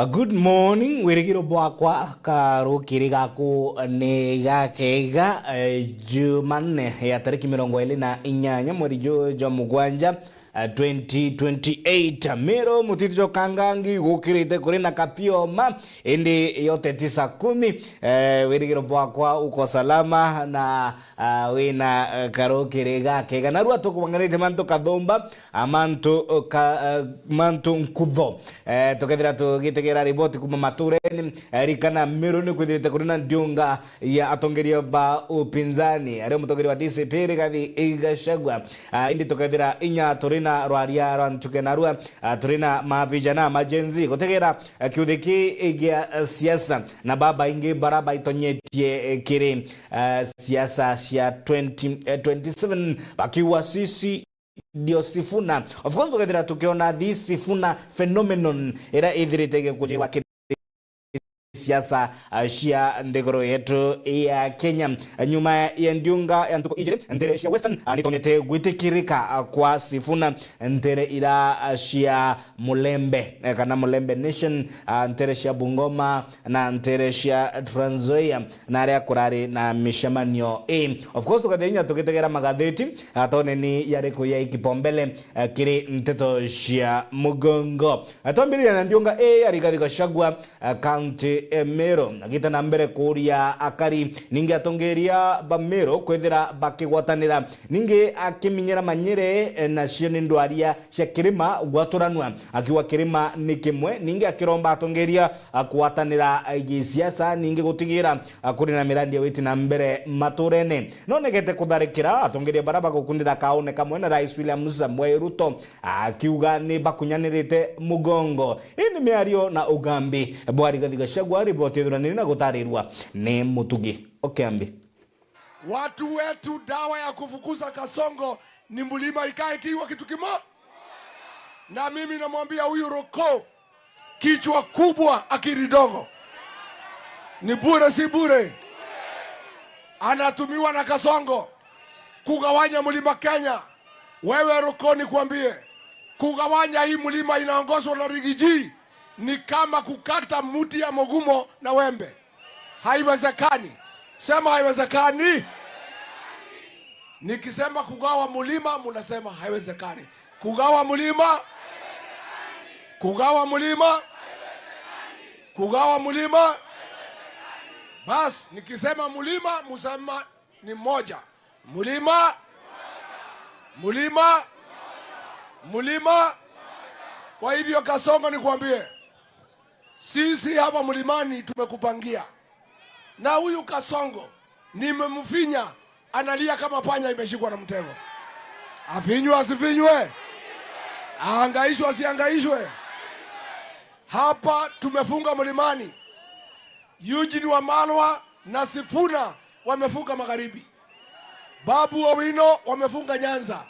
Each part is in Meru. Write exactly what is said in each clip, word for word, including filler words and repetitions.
A good morning, wirigiro bwakwa karukiri gaku ni gakega, eh, Jumanne ya tariki mirongo iri na inyanya mweri ju jwa mugwanja, eh, twenty twenty-eight. Miru mutiti jwa kangangi gukirite kuri na kapioma, indi yote tisa kumi, eh, wirigiro bwakwa uko salama na, ah, wina, eh, karukiri gakega. Narua tukubanganite mantu kathumba, a mantu, uh, ka, uh, mantu nkutho. Eh, tukethira tugitegera riboti kuma matureni, eh, rikana Meru ni kwithirite kuri na ndiunga ya atongeria ba upinzani, aria mutongeria wa D C P Rigathi Gachagua. Ah, indi tukethira inya turi na rwaria rwa nchuke narua, ah, turi na mavijana ma Gen Z. Gutegera, eh, kiuthi ki gia, eh, siasa na babaingi bara baitonyetie, eh, kiri, eh, siasa cia twenty, eh, twenty-seven, bakiuga sisi ndio Sifuna. Of course, tukethira tukiona this Sifuna phenomenon ira ithirite gikujirwa kiri siasa, ah, cia nthiguru yetu ya Kenya. Nyuma ya ndiunga ya ntuku ijiri, ntere cia Western, ah, nitonyete gwitikirika, ah, kwa Sifuna ntere ira, ah, cia Mulembe, eh, kana Mulembe Nation, ah, ntere cia Bungoma na ntere cia Trans Nzoia, na aria kurari na micemanio ii. Of course, tukathenya tugitegera magatheti, ah, tone ni yariku ya ikipombele, ah, kiri nteto cia mugongo. Ah, twambiriria na ndiunga ii ya Rigathi Gachagua, ah, kaunti e Meru, agita na mbere kuuria akari, ningi atongeria ba Meru kwithira bakigwatanira, ningi akiminyira manyere, eh, nacio ni ndwaria cia kirima gwaturanua, akiuga kirima ni kimwe, ningi akiromba atongeria, ah, kugwatanira, ah, gisiasa, ningi gutigira, ah, kuri na mirandi ya witi na mbere maturene. No negete kutharikira atongeria bara bagukundira kaune kamwe na Rais William Samoei Ruto, akiuga ni bakunyanirite mugongo. Ii ni miario na ugambi bwa Rigathi Gachagua, riboti ithuraniri na gutarirwa ni Mutugi Okiambi. Watu wetu, dawa ya kufukuza kasongo ni mlima ikae ikiwa kitu kimo. Na mimi namwambia huyu Roko, kichwa kubwa, akili ndogo, ni bure, si bure, anatumiwa na kasongo kugawanya mlima Kenya. Wewe Roko, nikwambie, kugawanya hii mlima inaongozwa na Rigiji ni kama kukata mti ya mogumo na wembe. Haiwezekani. Sema haiwezekani. Nikisema kugawa mlima, munasema haiwezekani. Kugawa mlima, kugawa mlima, kugawa mlima. Bas, nikisema mlima, musema ni moja. Mlima, mlima, mlima. Kwa hivyo, Kasongo, nikwambie, sisi hapa mlimani tumekupangia. Na huyu Kasongo, nimemfinya, analia kama panya imeshikwa na mtego. Afinywe, asifinywe? Ahangaishwe, asihangaishwe? Hapa tumefunga mlimani. Eugene Wamalwa na Sifuna wamefunga magharibi. Babu Owino wamefunga Nyanza.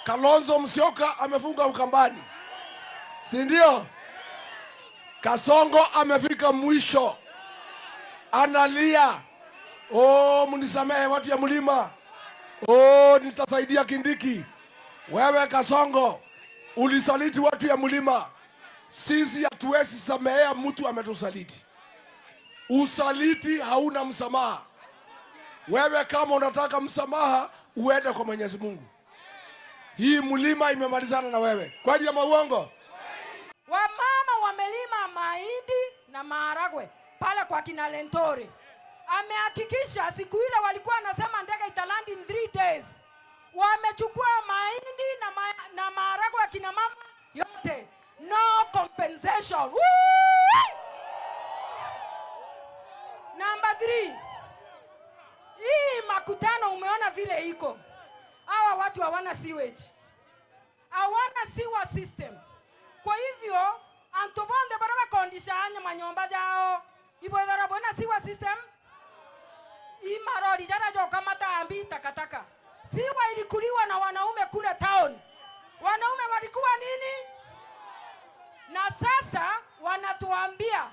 Kalonzo Musyoka amefunga Ukambani. Si ndio? Kasongo amefika mwisho. Analia. "Oh, mnisamehe watu ya mlima. Oh, nitasaidia Kindiki." Wewe Kasongo, ulisaliti watu ya mlima. Sisi hatuwezi samehea mtu ametusaliti. Usaliti hauna msamaha. Wewe kama unataka msamaha, uende kwa Mwenyezi Mungu. Hii mlima imemalizana na wewe. Kweli ama uongo? Wamama wamelima mahindi na maharagwe pale kwa kina Lentore. Amehakikisha siku ile walikuwa wanasema ndege italand in three days. Wamechukua mahindi na ma-, na maharagwe ya kina mama yote. No compensation. Woo! Number three. Hii makutano umeona vile iko. Hawa watu hawana sewage. Hawana sewer system. Kwa hivyo, antu bonthe baria bakondisha anya manyomba jao, ibwethagirwa bwina sewer system? Ii marori jaria joka matambi takataka. Sewer ilikuliwa na wanaume kule town. Wanaume walikuwa nini? Na sasa wanatuambia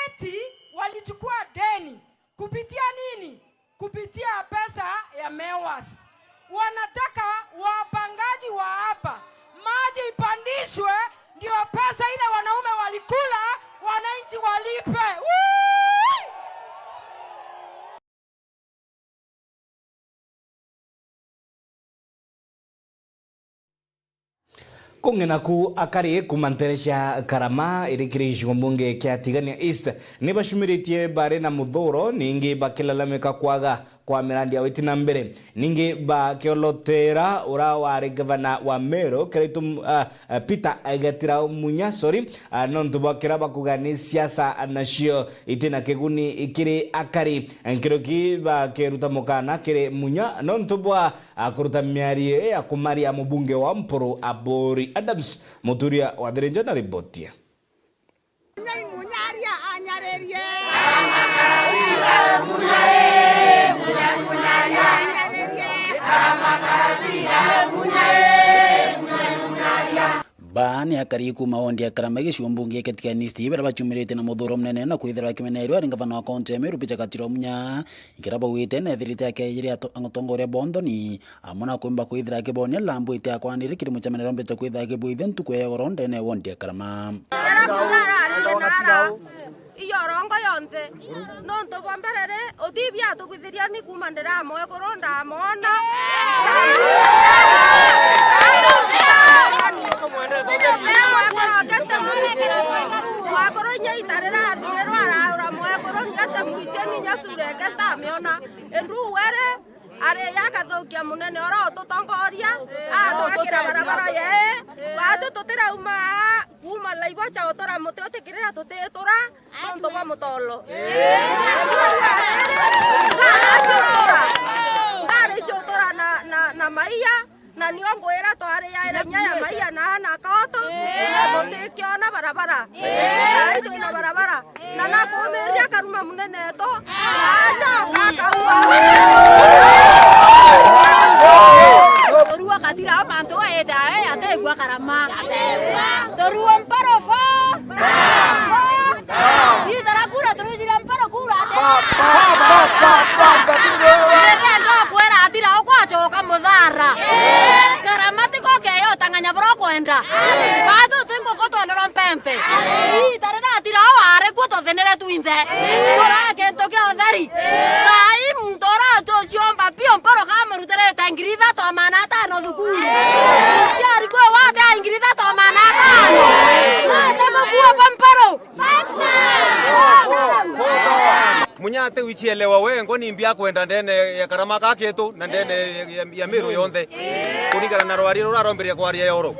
eti walichukua deni. Kupitia nini? Kupitia pesa ya MEWAS. Wanataka wapangaji wa hapa, maji ipandishwe, ndio pesa ile wanaume walikula, wana- Walipe. Woo! Kung'ina ku akari kuma ntere cia Karama iri kiri gicigo mbunge kia Tigania East ni bacumiritie bari na muthuro, ningi bakilalamika kwaga kwa mirandi yao iti na mbere. Ningi bakiolotera ura wari gavana wa Meru, Kiraitu, ah, ah, Peter Gatira Munya, sorry, ah, nontu bwa kira bakuga ni siasa nacio iti na kiguni kiri akari. Nkuruki bakiruta mukana kiri Munya nontu bwa, ah, kuruta miario ya kumaria mubunge wa Mpuru Aburi Adams. Muturia wa Thirinjo na riboti. Munyaria anyaririe. Baa ni akari kuma wondi ya Karama gicigo mbunge kia Tigania East baria bacumirite na muthuro munene na kwithirwa akimenerwa ari ngavana wa kaunti ya Meru Peter Gatira Munya. Ikira baugite nethirite akejire ato-, atongoria bonthoni amwe na kwimba kwithira akibonia lambu ite akwanire kiri mucemanio rombete kwithira akibwithia ntuku ya igoro ndene ya wondi ya Karama. Iyo rongo yonthe. Nontu bwa mbere ri, utibia atugwithiria ni kuma ndiramoe kuru ndamona. Mwekuru inya ita rirathire rwaraura mwekuru ngete mwicheni nyasure ngeta miona. Endu were ari yakathukia munene ora ututongoria, atwakira barabara yee. Batu tutirauma kuma laibo cha utura muti utikirira tutitura. Nontu bwa mutolo. Ndarikia utura na, na, na maiya, na nio ngwira twariaire inya ya maiya na ana koto, tutikiona barabara. Thaai twina barabara. Na nakumiria karuma munene eto, acoka akaua. Turua katira mantu aita ae ategua Karama. Turua mparo fo. Itara kura turujira mparo kura ate. Ere ndo kwera atira ukwachoka muthara. Karama tiko keyo tang'anya bro kwenda. Batu tingo kotwendera mpempe. Itara atira ware kuo tuthenere twinthe. Kura kintu kia utheri. Thaai muntu ura tuciomba pio mparo kamurutirite ngiri ithatu amana atano thukuru. Ciari kwe wate ngiri ithatu amana atano. Wate mukua kwa mparo. Munya ati wichielewa we, ngo ni mbia kwenda ndene ya Karama ka kitu na ndene ya, ya, ya Meru yonthe. Kuringana na rwari rura romberia kwaria yoro.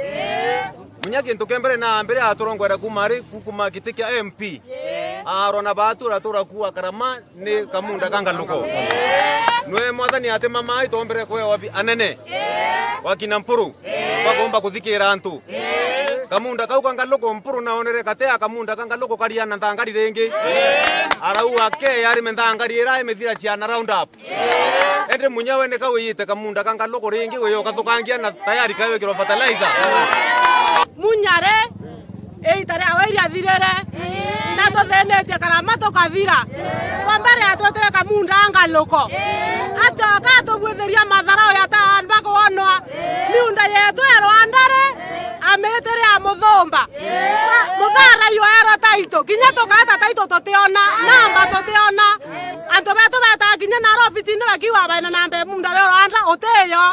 Munya kintu kia mbere na mbere aturongwera kuma ari ku-, kuma giti kia M P. Arwa na batu aratura kuwa Karama ni kamunda ka ngaluko. Nwe mwathani ati mama itombere kwewa bi-, anene. Wakina Mpuru. Bakomba kuthikira antu. Kamunda kau ka ngaluko Mpuru naonere katea kamunda ka ngaluko karia na nthangari ringi. Arau ake yari me nthangari ira imithira ciana round up. Ende Munya we ni kau iyite kamunda ka ngaluko ringi wiyo kathukangia na tayari kayo kiro fertilizer. Munyare, iita riawe iriathirire, na tuthinitie Karama tukathira. Kwa mbere atwetire kamunda ngaluko. Acoka atubwithiria matharau ya taani bakwonwa. Miunda yetu ya Rwanda ri, amitire ya muthumba. Muthara iyo ero taito, kinya tukaeta taito tutiona, namba tutiona. Antu betu betaga kinya naro obicini bakiuga baina namba ya munda rio Rwanda utiyo.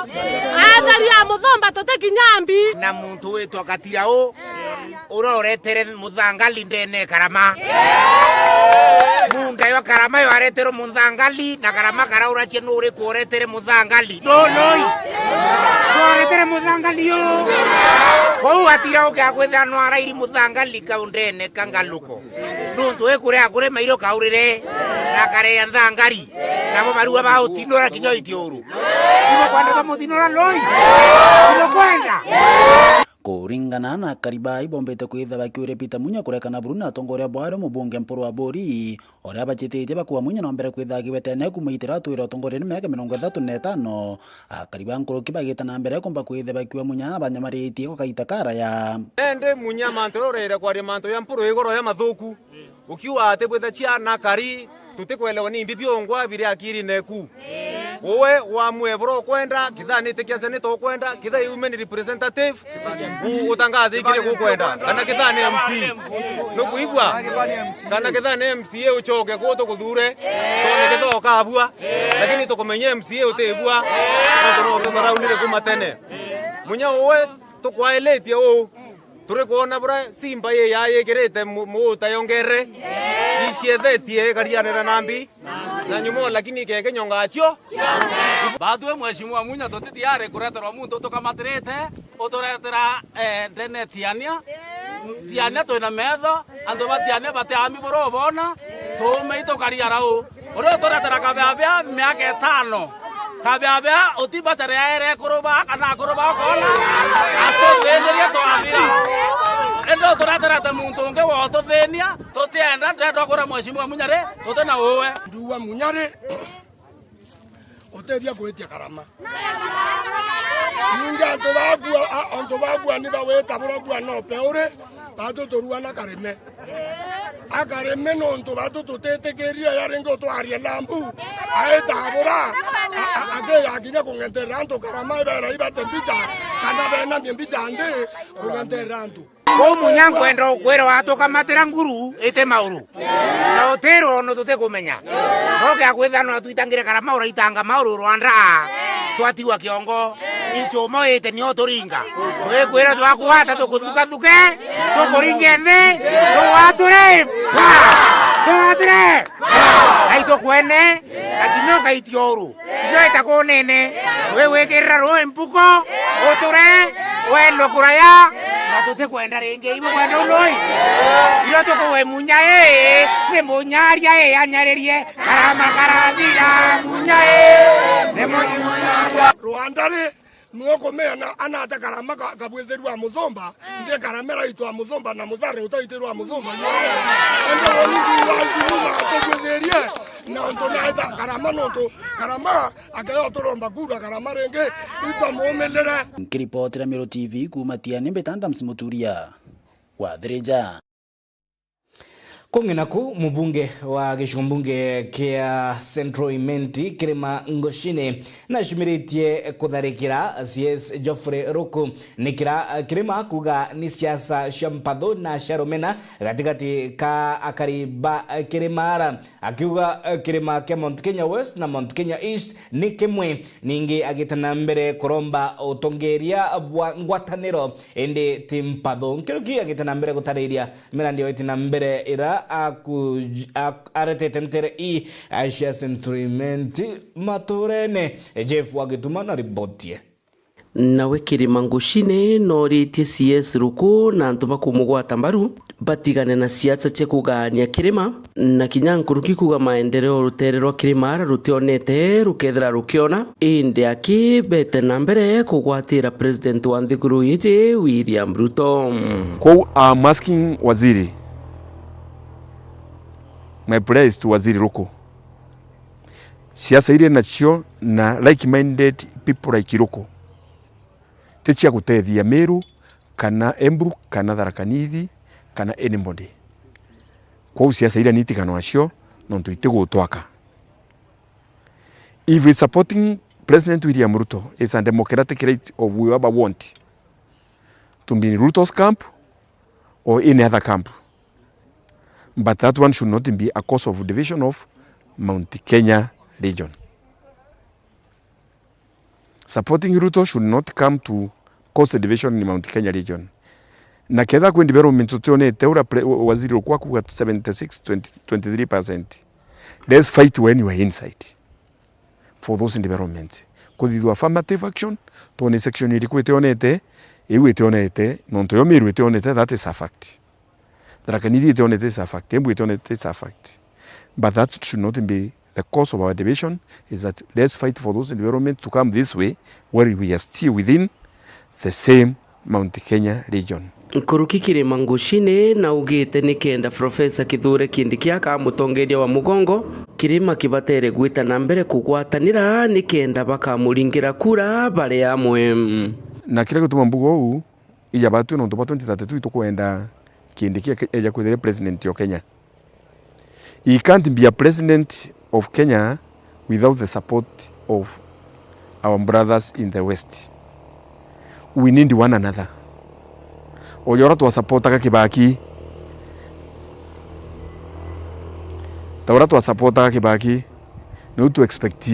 Atheri a muthumba tuti kinya mbi. Na muntu witwa Gatirau, uria uretere muthangali ndene Karama. Munda yo Karama yo aretere muthangali, na Karama karauracia nuri kuoretere muthangali. Ndoloi. Kuoretere muthangali yo. Kou Gatirau kia kwithira no arairi muthangali kau ndene ka ngaluko. Nuntu ikuria kuri mairo kaurire, na kareya nthangari, nabo barua ba utinura kinya itiuru. Ibo kwenda ba mutinura loi. Ibo kwenda. Kuringana na akari baa ibombete kwitha bakiuria Peter Munya kurekana buru na atongoria bware mubunge Mpuru Aburi, uria bachititie bakuwa Munya na mbere kwitha akigwetene kuma itira atwire utongoria ni miaka mirongo ithatu na itano. Akari ba nkuruki bagite na mbere kumba kwithia bakiuga Munya abanyamaritie kwa kaita karaya. Ende Munya mantu uria ureire kwaria mantu ya Mpuru igoro ya mathuku. Ukiuga ati bwitha ciana akari, tutikwelewa ni mbi biongwa biri akirine ku. Uwe wamue buria ukwenda, kithani itikia seneta ukwenda, kitha iu ni representative, u-, utangaze ikiri gukwenda, kana kitha ni M P. Nukuigua? Kana kitha ni M C A ucoke ku tukuthure, tone kitha ukabua, lakini tukumenye M C A utibua, nontu no tutharaunire kuma tene. Munya uwe tukwailitie uu, turi kwona buria simba ii yayikirite mu-, muuta yongerere, iciethetie ikarianira na mbi na nyumo, lakini keke nyonga acio. Batwi Mheshimiwa Munya, tutithiari kureterwa muntu utukamatirite, uturetera, eh, ndene Tiania. Tiania twina metho, antu ba Tiania batiami buru ubona, tuume itukaria rau. Uria uturetera Kabeabea miaka itano. Kabeabea uti bacari yaere ekuru ba kana akuru ba ukona, atuthiinirie twathira. Indi utureterete muntu ungi wa ututhiinia, tutienda, ndenda kwira Mheshimiwa Munyari, tuti na uwe. Nduwa Munyari, utethia kwitia Karama. Ningi antu bakua, a-, antu bakua ni bawita buria bua nope uri, batu turua na Karime. Akareme nontu batu tutitikirie ya ringi utwarie lambu. Aita abura, a-, a-, akiga kinya kung'enterera antu Karama ibera ibate mbicha, kana benamie mbicha nthi kung'enterera antu. Uu Munya nkwenda ukwira watukamatira nguru iti mauru. Na utiro no tutikumenya. No kia kwithira no twitangire Karama uraitanga mauru rwanda. Twatigwa kiongo. Inchumo ite nio turinga. Twikwira twakugwata tukuthukathuke, tukuringe nthi, tugwature mpa! Tugwature mpa! Na itukwene, na kinya ukaitia uru. Kinya itakunene, wi wikirira rui mpuko, uture, welwe kuraya, na tutikwenda ringi. Ibu kwenda unoi? Iyo tukuwe Munya ii, ni Munyaria ii anyaririe, Karama karathira, Munya ii, ni Munya. Rwanda ri, Nukumea na anate Karama ka-, kabwithirwa muthumba, nthi Karama iraitwa muthumba na muthare utaitirwa muthumba. Ende woni nthi wa Jehova atubwithirie, na untu naita Karama nontu Karama akeo turomba kura Karama ringi, itwamuumilire. Nkiripotera Meru T V kuuma Tiani, mbita Adams Muturia wa Thirija. Kung'ina ku, mubunge wa gicigo mbunge kia Central Imenti, Kirima Ngucine, nacumiritie kutharikira C S Geoffrey Ruku. Ni kira Kirima kuga ni siasa cia mpatho na cia rumena gatigati ka akari ba Kirimara, akiuga kirima kia Mount Kenya West na Mount Kenya East ni kimwe. Ningi agita na mbere kuromba utongeria bwa ngwataniro, indi ti mpatho. Nkiruki agita na mbere gutariria mirandi ya witi na mbere ira aku-, ak-, aretete ntere i, a, cia Central Imenti maturene. Jeff wa Gituma na riboti ye. Nawe Kirima Ngucine nooritie C S Ruku na antu ba kumugwata mbaru batigane na siasa cia kugaania Kirima, na kinya nkuruki kuga maendeleo rutere rwa Kirima rutionete rukethira rukiona, indi aki bete na mbere kugwatira president wa nthiguru iji William Ruto. Kwou I'm asking Waziri, my prayer is to Waziri Ruku. Siasa iria nacio na like-minded people like Ruku ti cia gutethia Meru, kana Embu, kana Tharaka Nithi, kana anybody. Kwou siasa iria ni itigano acio, nontu itigutwaka. If we supporting President William Ruto, is a democratic right of whoever want to be in Ruto's camp or any other camp. But that one should not be a cause of division of Mount Kenya region. Supporting Ruto should not come to cause a division in Mount Kenya region. Na ketha kwi development tutionete, uria pre-, wa-, waziri ukwa kuga seventy-six, twenty, twenty-three percent. Let's fight when you are inside for those developments. Kuthithwa affirmative action, twone section iriku itionete, iu itionete, nontu yo Meru itionete, that is a fact. Tharaka Nithi itionete is a fact, Embu itionete is a fact. But that should not be the cause of our division, is that let's fight for those environment to come this way, where we are still within the same Mount Kenya region. Nkuruki Kirima Ngucine naugite ni kenda Professor Kithure Kindiki aka mutongeria wa mugongo, Kirima kibatere gwita na mbere kugwatanira ni kenda bakamuringira kura bari amwe. Na kiria gituma mbuga uu, ija batwi nontu bwa twenty thirty-two itukwenda Kindiki eja kwithira president o Kenya. He can't be a president of Kenya without the support of our brothers in the West. We need one another. O ja uria twasapotaga Kibaki, ta uria twasapotaga Kibaki, niu tu expect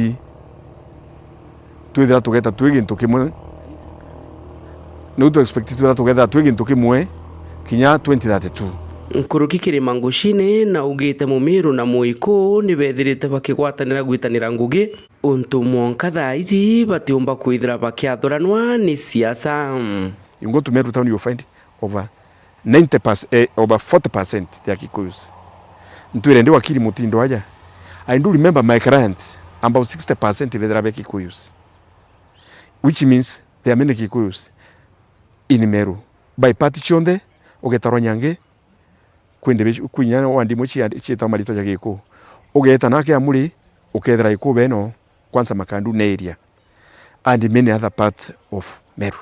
twithira tugeta twi gintu kimwe, niu tu expect twithira tugeta twi gintu kimwe kinya twenty thirty-two. Nkuruki kiri Mangucini naugite Mumiru na Muiku ni bethirite bakigwatanira gwitanira ngugi. Untu mwonka thaa iji batiumba kwithira bakiathuranwa ni siasa. You go to Meru town, you find over ninety percent, eh, over forty percent they are Kikuyus. Ntwire ndi wakiri mutindo aja. I do remember my clients, about sixty percent bethira be Kikuyus. Which means there are many Kikuyus in Meru. By party cionthe, ugetarwa Nyangi, kwi ndivi, kwi inya wandi imwe cia-, ciitagwa maritwa ja Gikuu. Ugeeta na Kiamuri, ukethira Gikuu beno, kwanza Makandu ne area, and many other parts of Meru.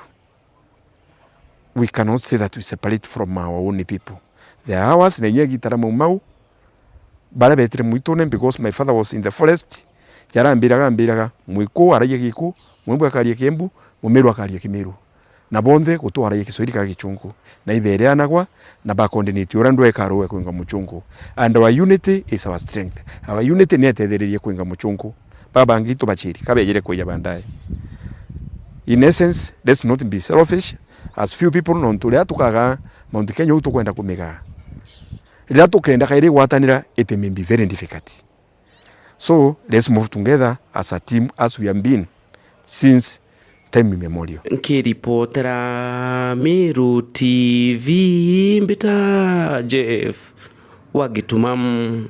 We cannot say that we separate from our own people. They are ours, na inya gitara mau mau, baria beetire mwitune, because my father was in the forest, jarambiraga, ambiraga, Mwikuu aragia Gikuu, Mwembu akaria Kiembu, Mumiru akaria Kimiru. Na bonthe gutu aragia Kiswahili ka Gichungu, na ibereanagwa, na ba coordinate uria ndweka aroe kwinga muchungu. And our unity is our strength. Our unity ni etethererie kwinga muchungu. Baba bangi tubachiri, kabejire kwija baadaye. In essence, let's not be selfish as few people, nontu riria tukaga Mount Kenya uu tukwenda kumigaa. Riria tukenda kairi gwatanira, it may be very difficult. So, let's move together as a team as we have been since time immemorial. Nkiripotera Meru T V, mbita Jeff wa Gituma.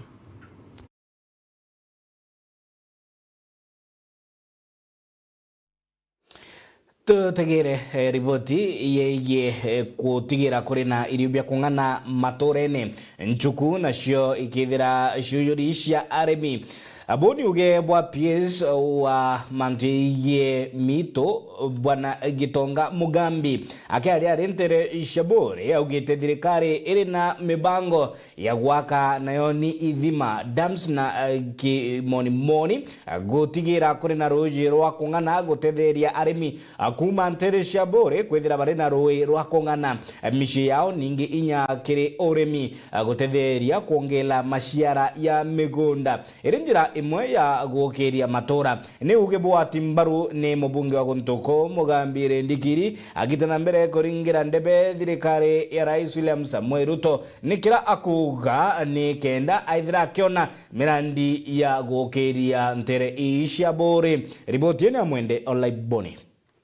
Tutegere, eh, riboti yegie, eh, gutigira kuri na irio bia kung'ana maturene. Nchuku nacio ikithira ciujuri cia arimi. Abo ni uge bwa P S wa mantu yegie miito, Bwana Gitonga Mugambi. Akiaria ari ntere cia Buuri, augite thirikari iri na mibango ya gwaka nayo ni ithima, dams, na, eh, kimonimoni, eh, gutigira kuri na ruuji rwa kung'ana gutetheria arimi, eh, kuuma ntere cia Buuri kwithira bari na ruui rwa kung'ana, eh, micii yao, ningi inya kiri urimi, eh, gutetheria kwongela maciara ya migunda. Iri njira imwe ya gukiria matura. Ni uge bwati mbaru ni mubunge wa guntu kuu Mugambi Rindikiri, agita na mbere kuringira ndebe thirikari ya Rais William Samoei Ruto, ni kira akuuga ni kenda aithira akiona mirandi ya gukiria ntere ii cia Buuri. Riboti ii ni ya Mwende Olaiboni.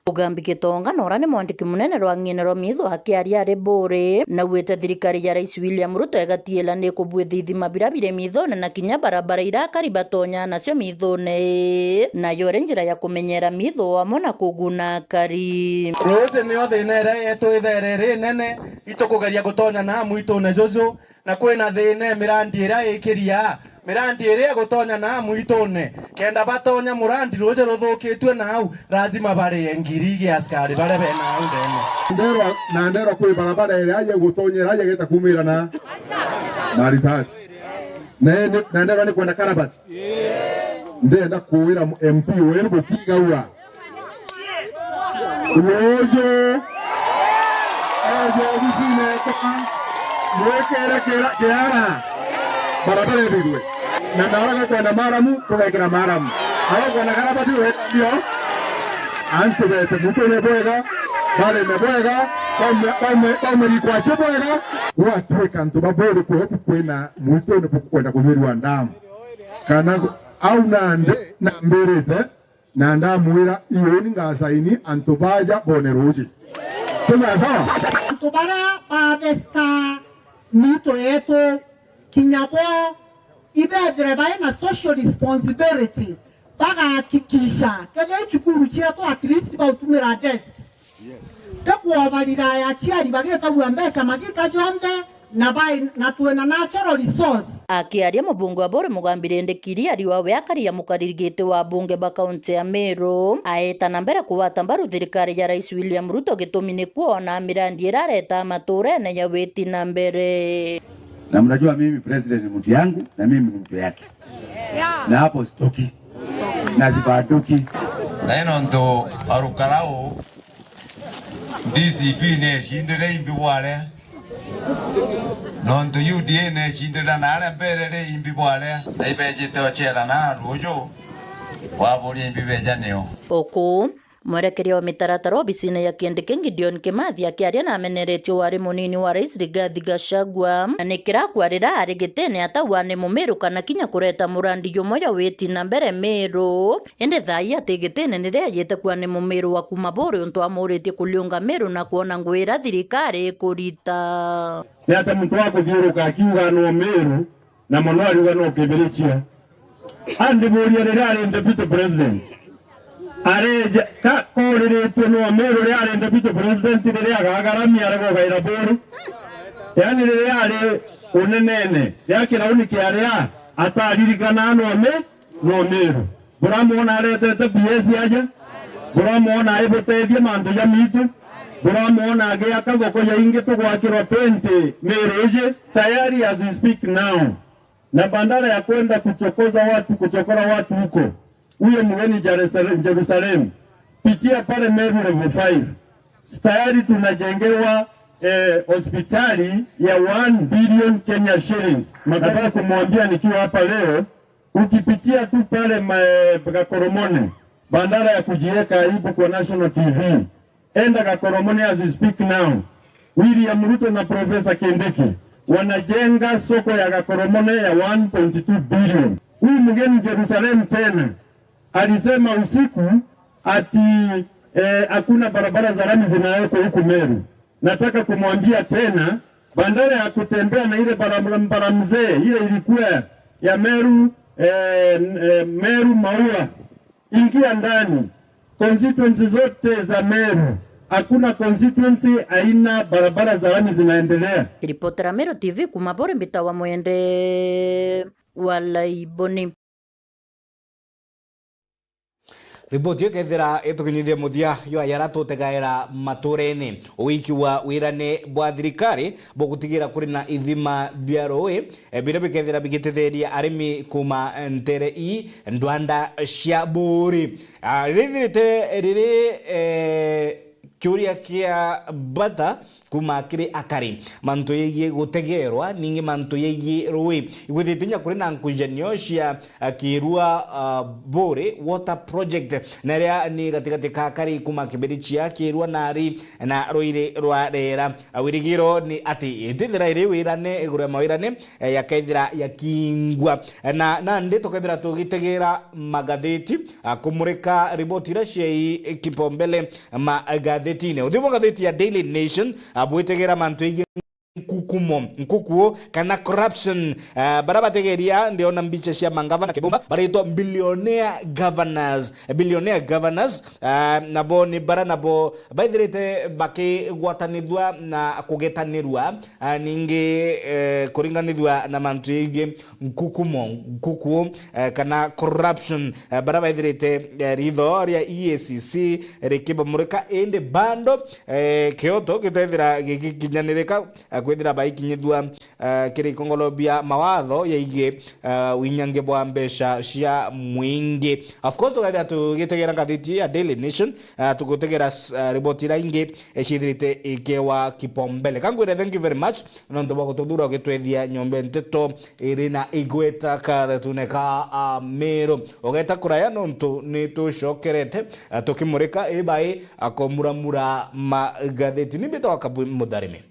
Mugambi Gitonga na uria ni mwandiki munene rwang'ine rwa miitho akiaria ari Buuri, naugite thirikari ya Rais William Ruto igatiila ni ikubwithia ithima biria biri miithone na kinya barabara iria akari batonya nacio miithone ii, nayo iri njira ya kumenyera miitho amwe na kuguna akari. Ruuji niyo thiina iria yetu ithere iri inene, itukugeria gutonya na mwitune juju, na kwina thiina mirandi iria ikiria, mirandi iria igutonya na mwitune. Kenda batonya murandi ruuji ruthukitue nau, lazima barie ngiri igi askari baria be nau ndene. Nderwa, na nderwa kwi barabara iria yegutonyera yegeta kumira na Maritati. Na, na nderwa ni kwenda karabati. Ndenda kuwira M P weru gukigaua. Ruuju. Eje obicinekwa. Mwikire kira-, kiara. Barabara ithirwe. Na nara gukwenda maramu, tugekira maramu. Ara gukwenda karabati, tugekira bio. Antu bete mwitune bwega, barime bwega, baume, baume, baume rikwacio bwega. Gwatwika antu ba Buuri kuu kwina mwitune bukwenda kuthirwa ndamu. Kana gu-, au nandi nambirite, na ndamwira, iuni ngasaini antu baja bone ruuji. Tuga sawa? Antu baria bathesta miito yetu, kinya bo ibethire bai na social responsibility, bagahakikisha kethira i cukuru cietu at least bautumira desks. Ti kwobarira aciari bagikagua mbeca magika jonthe, na bai, na twina natural resource. Akiaria mubunge wa Buuri Mugambi Rindikiri, ariwa we akari ya mukariri giti wa bunge ba kaunti ya Meru, aeta na mbere kugwata mbaru thirikari ya Rais William Ruto gitumi ni kwona mirandi irareta maturene ya witi na mbere. Na mnajua mimi president ni mtu yangu na mimi ni mtu yake. Na hapo sitoki. Na sibanduki. Na ino ntu arukara uu, D C P ni ecindire imbi bware, nontu U D A ni ecindire na aria mbere ri imbi bware, na ibejite ocera na ruuju, waburia imbi beja nio. Uku, mwerekeria wa mitaratara obisine ya Kindiki Gideon Kimathi akiaria na ameneretie wari munini wa Rais Rigathi Gachagua, na ni kirakua riria ari gitine atauga ni Mumiru kana kinya kureta murandi jumwe ya witi na mbere Miru. Indi thaa ii ati gitine ni riajite kuua ni Mumiru wa kuuma Buuri untu amuritie kuriunga Miru na kwona ngugi iria thirikari ikurita. Ni atia muntu wa kuthiuruka akiuga no Miru, na mono ariuga no Kibirichia? Andiburia, riria ari deputy president, areja ka koriritue no Miru riria ari deputy president, riria agagaramia ari gugaira Buuri? Yaani riria ari unenene ria kirauni kia ria, ataririkana no Mi-, no Miru? Buramwona aretete P S aja? Buramwona aibutethia mantu ja mitu? Buramwona agiaka thoko ja ingi tugwakirwa twenty Miru iji? Tayari as we speak now, na badala ya kwenda kuchokoza watu, kuchokora watu huko, huyo mgeni Jerusalem, Jerusalem, pitia pale Meru level five. Tayari tunajengewa, eh, hospitali ya one billion Kenya shillings. Nataka kumwambia nikiwa hapa leo, ukipitia tu pale ma-, Gakoromone, badala ya kujiweka aibu kwa national T V, enda Gakoromone as we speak now. William Ruto na Professor Kindiki wanajenga soko ya Gakoromone ya one point two billion. Huyu mgeni Jerusalem tena alisema usiku ati, eh, hakuna barabara za lami zinawekwa huku Meru. Nataka kumwambia tena, badala ya kutembea na ile barabara, barabara mzee, ile ilikuwa ya Meru, eh, eh, Meru Maua, ingia ndani. Constituency zote za Meru, hakuna constituency haina barabara za lami zinaendelea. Ripotera Meru T V kuuma Buuri, mbitawa Mwende wa Laiboni. Riboti ikethira itukinyithia muthia jwa yara tutegaira maturene. Uiki wa wirane bwa thirikari bugutigira kuri na ithima bia rui, e, biria bikethira bigitetheria arimi kuuma ntere ii ndwanda cia Buuri. A, rithirite riri, e, kiuria kia bata kuuma kiri akari, mantu yegie gutegerwa, ningi mantu yegie rui. Igwithite inya kuri na nkujanio cia, a, Kirua, a, Buuri Water Project, na iria ni gatigati ka akari kuuma Kibirichia, Kirua, Nari na Ruiri rwa Rera. A, wirigiro ni ati itithira iri wirane iguru ya mawirane, e, yakethira yakingwa. Na nandi tukethira tugitegera magatheti, a, kumurika riboti iria ciai kipaumbele magathetine. Uthii bwa ngatheti ya Daily Nation, a, bwitegera mantu yegie nkukumo, nkukuo, kana corruption, a, baria bategeria, ndiona mbicha cia mangavana kibumba baritwa billionaire governors, billionaire governors, a, nabo ni baria nabo baithirite bakigwatanithua na kugetanirua, a, ningi, e, kuringanithua na mantu yegie nkukumo, nkukuo, e, kana corruption, e, baria baithirite, e, ritho ria E A C C rikibamurika, indi bando, e, kioto gitethira gigikinyanirika, e, kwithira baikinyithua, e, kiri ikongolo bia mawatho yegie, e, winyangi bwa mbeca cia mwingi. Of course, tukethira tugitegera ngathiti ya Daily Nation, e, tugutegera s-, e, riboti iria ingi, e, ciithirite ikewa kipaumbele. Kangwire, thank you very much nontu bwa gututhura ugitwethia nyomba nteto iri na igweta kathetune ka Amiru. Ugeta kuraya nontu ni tucokerete, a, tukimurika ibai akomuramura magatheti. Ni mbitawa Kabwi Mutharimi.